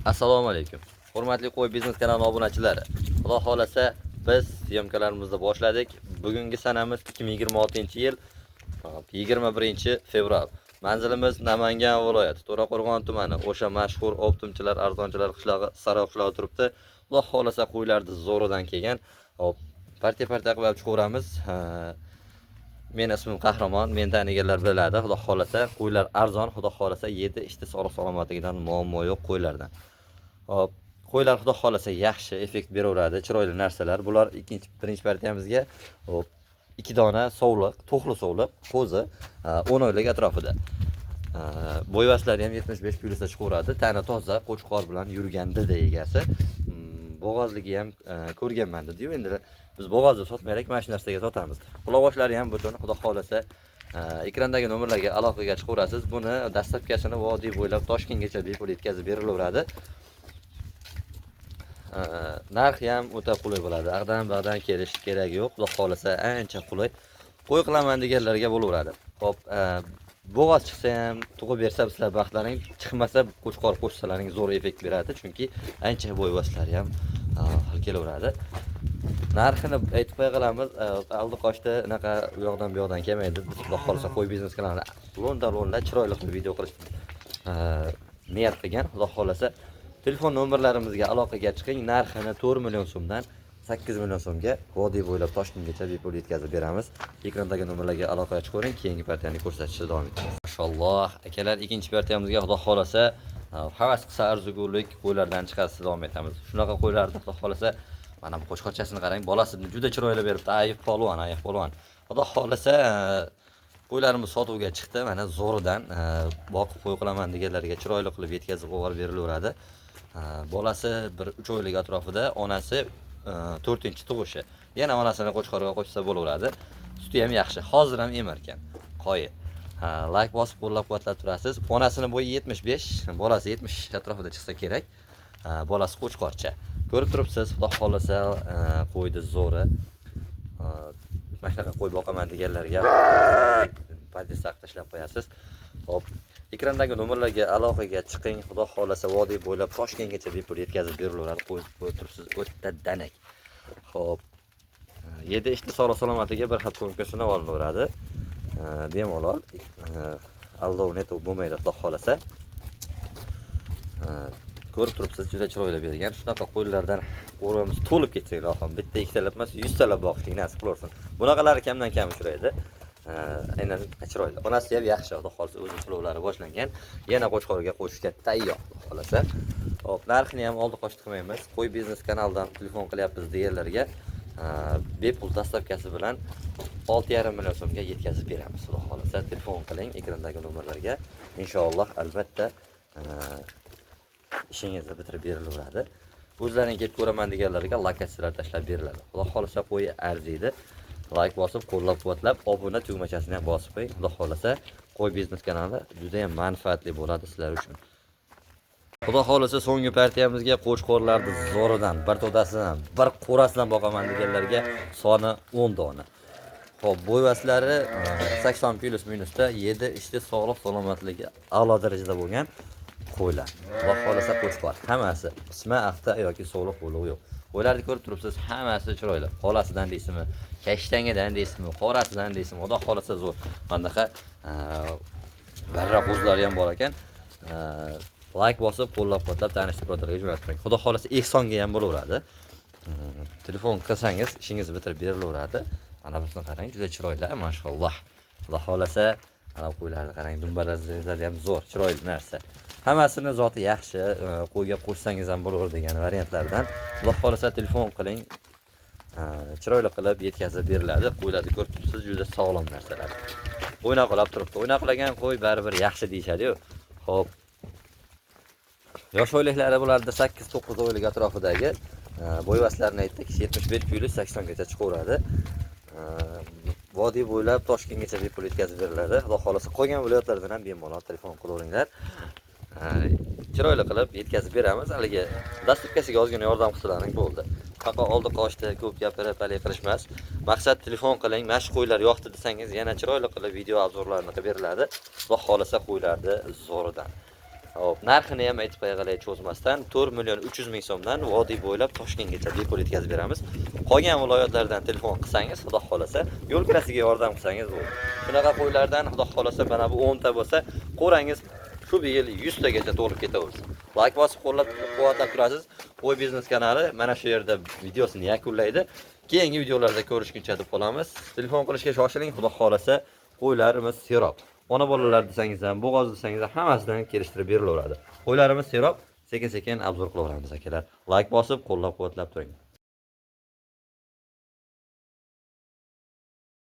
Assalomu alaykum. Hurmatli Qo'y biznes kanali obunachilari. Xudo xolasa biz syomkalarimizni boshladik. Bugungi sanamiz 2026-yil 21-fevral. Manzilimiz Namangan viloyati, To'raqo'rg'on tumani, o'sha mashhur optimchilar, arzonchilar qishlog'i, Saroy qishlog'i turibdi. Xudo xolasa qo'ylarni zo'ridan kelgan. Hop, partiya-partiya qilib olib chiqaveramiz. Meni ismim Qahramon, meni taniganlar biladi. Xudo xolasa qo'ylar arzon, xudo xolasa yedi, ichdi, sog'lik salomatligidan muammo yo'q qo'ylardan. Hop, qo'ylar xudo xolasa yaxshi effekt beraveradi, chiroyli narsalar. Bular ikkinchi birinchi partiyamizga, hop, ikki dona sovliq, to'xli sovliq, qo'zi, 10 oylik atrofida. Bo'yvaslari ham 75 plyusda chiqaveradi. Tani toza, qo'chqor bilan yurgan dedi egasi. Bo'g'ozligi ham ko'rganman dedi-yu, endi biz bo'g'ozni sotmaylik, mana shu narsaga sotamiz. Quloqboshlari ham butun, xudo xolasa ekrandagi nomerlarga aloqaga chiqaverasiz. Buni dastlabkasini vodiy bo'ylab Toshkentgacha bepul yetkazib berilaveradi. Narxi ham o'ta qulay bo'ladi. Ag'dan bag'dan kelish keragi yo'q. Xudo xolasa ancha qulay. Qo'y qilaman deganlarga bo'laveradi. Xo'p, bo'g'oz chiqsa ham tug'ib bersa sizlar baxtlaring, chiqmasa qo'chqor qo'shsalaring zo'r effekt beradi, chunki ancha bo'yvoshlari ham hal kelaveradi. Narxini aytib qo'ya qolamiz, oldi qochdi, unaqa u yoqdan bu yoqdan kelmaydi. Biz xudo xolasa qo'y biznes kanalini lo'nda lo'nda chiroyli qilib video qilishni niyat qilgan. Xudo xolasa telefon nomerlarimizga aloqaga chiqing. Narxini 4 million so'mdan 8 million so'mga vodiy bo'ylab Toshkentgacha bepul yetkazib beramiz. Ekrandagi nomerlarga aloqaga chiqavering, keyingi partiyani ko'rsatishda davom etamiz. Mashalloh, akalar, ikkinchi partiyamizga xudo xolasa havas qilsa arzigulik qo'ylardan chiqarishda davom etamiz. Shunaqa qo'ylarni xudo xolasa mana bu qo'chqorchasini qarang, bolasini juda chiroyli beribdi. Ayib polvon, ayib polvon. Xudo xolasa qo'ylarimiz sotuvga chiqdi. Mana zo'ridan boqib qo'y qilaman deganlarga chiroyli qilib yetkazib qo'yib berilaveradi. Bolasi bir 3 oylik atrofida, onasi 4-tug'ishi. Yana onasini qo'chqorga qo'shsa bo'laveradi. Suti ham yaxshi. Hozir ham emar ekan. Qoyi. Ha, like bosib qo'llab-quvvatlab turasiz. Onasini bo'yi 75, bolasi 70 atrofida chiqsa kerak. Ha, bolasi qo'chqorcha. Ko'rib turibsiz, xudo xolasa qo'ydi zo'ri. Mana shunaqa qo'y boqaman deganlarga podpisa tashlab qo'yasiz. Hop, ekrandagi nomerlarga aloqaga chiqing. Xudo xolasa vodiy bo'ylab Toshkentgacha bepul yetkazib berilaveradi. Qo'yib qo'yib turibsiz, o'ta danak. Hop. Yedi ishni sog'lik salomatligi bir xil ko'mkasini olinaveradi. Bemalol aldov netov bo'lmaydi xudo xolasa. Ko'rib turibsiz, juda chiroyli bergan. Shunaqa qo'ylardan qo'rimiz to'lib ketsa ilohim, bitta ikkitalab emas, yuztalab boqishlik nasib qilaversin. Bunaqalari kamdan kam uchraydi. Aynan chiroyli. Onasi ham yaxshi, xudo xolasa o'zi to'lovlari boshlangan. Yana qo'chqorga qo'shishga tayyor xudo xolasa. Hop, narxini ham oldi qochdi qilmaymiz. Qo'y biznes kanalidan telefon qilyapmiz deganlarga bepul доставка si bilan 6,5 million so'mga yetkazib beramiz xudo xolasa. Telefon qiling ekrandagi nomerlarga. Inshaalloh albatta ishingizni bitirib berilaveradi. O'zlaring kelib ko'raman deganlarga lokatsiyalar tashlab beriladi. Xudo xolasa qo'yi arziydi. Like bosib, qo'llab-quvvatlab, obuna tugmachasini ham bosib qo'ying. Xudo xolasa qo'y biznes kanali juda ham manfaatli bo'ladi sizlar uchun. Xudo xolasa so'nggi partiyamizga qo'chqorlarni zo'ridan, bir to'dasidan, bir qo'rasidan boqaman deganlarga soni 10 dona. Xo'p, bo'yvaslari 80 plus minusda yedi ishda sog'lik salomatligi a'lo darajada bo'lgan qo'ylar. Xudo xolasa qo'chqor hammasi pisma axta yoki sog'liq bo'lig'i yo'q. Qo'ylarni ko'rib turibsiz, hammasi chiroyli. Xolasidan deysizmi, kashtangidan deysizmi, qorasidan deysizmi, xudo xolasa zo'r. Mana barra qo'zlari ham bor ekan. Like bosib, qo'llab-quvvatlab tanishtirib birodarlarga jo'natib turing. Xudo xolasa ehsonga ham bo'laveradi. Telefon qilsangiz ishingizni bitirib berilaveradi. Mana bunisini qarang, juda chiroyli, mashalloh. Xudo xolasa mana bu qo'ylarni qarang, dumbalari ham zo'r, chiroyli narsa. Hammasini zoti yaxshi, qo'yga qo'shsangiz ham bo'laveradi degan variantlardan. Xudo xolasa telefon qiling. Chiroyli qilib yetkazib beriladi. Qo'ylarni ko'rib turibsiz, juda sog'lom narsalar. O'ynaqlab turibdi. O'ynaqlagan qo'y baribir yaxshi deyishadi-yu. Xo'p. Yosh oyliklari bularda 8-9 oylik atrofidagi bo'yvaslarini aytdik, 75 plyus 80 gacha chiqaveradi. Vodiy bo'ylab Toshkentgacha bepul yetkazib beriladi. Xudo xolasa qolgan viloyatlardan ham bemalol telefon qilaveringlar. Chiroyli qilib yetkazib beramiz. Haligi доставка siga ozgina yordam qilsalaring bo'ldi. Faqat oldi qochdi, ko'p gapirib haligi qilishmas. Maqsad telefon qiling, mana shu qo'ylar yoqdi desangiz, yana chiroyli qilib video обзор larini qilib beriladi. Xudo xolasa qo'ylarni zo'ridan. Xo'p, narxini ham aytib qo'yaylik cho'zmasdan 4 million 300 ming so'mdan vodiy bo'ylab Toshkentgacha bepul yetkazib beramiz. Qolgan viloyatlardan telefon qilsangiz, xudo xolasa, yo'l kirasiga yordam qilsangiz bo'ldi. Shunaqa qo'ylardan xudo xolasa mana bu 10 ta bo'lsa, qo'rangiz shu yil 100 tagacha to'lib ketaversin. Layk bosib qo'llab quvvatlab turasiz. Qo'y biznes kanali mana shu yerda videosini yakunlaydi. Keyingi videolarda ko'rishguncha deb qolamiz. Telefon qilishga shoshiling, xudo xolasa qo'ylarimiz serob. Ona bolalar desangiz ham, bo'g'oz desangiz ham hammasidan kelishtirib berilaveradi. Qo'ylarimiz serob, sekin-sekin обзор qilaveramiz akalar. Layk bosib, qo'llab-quvvatlab turing.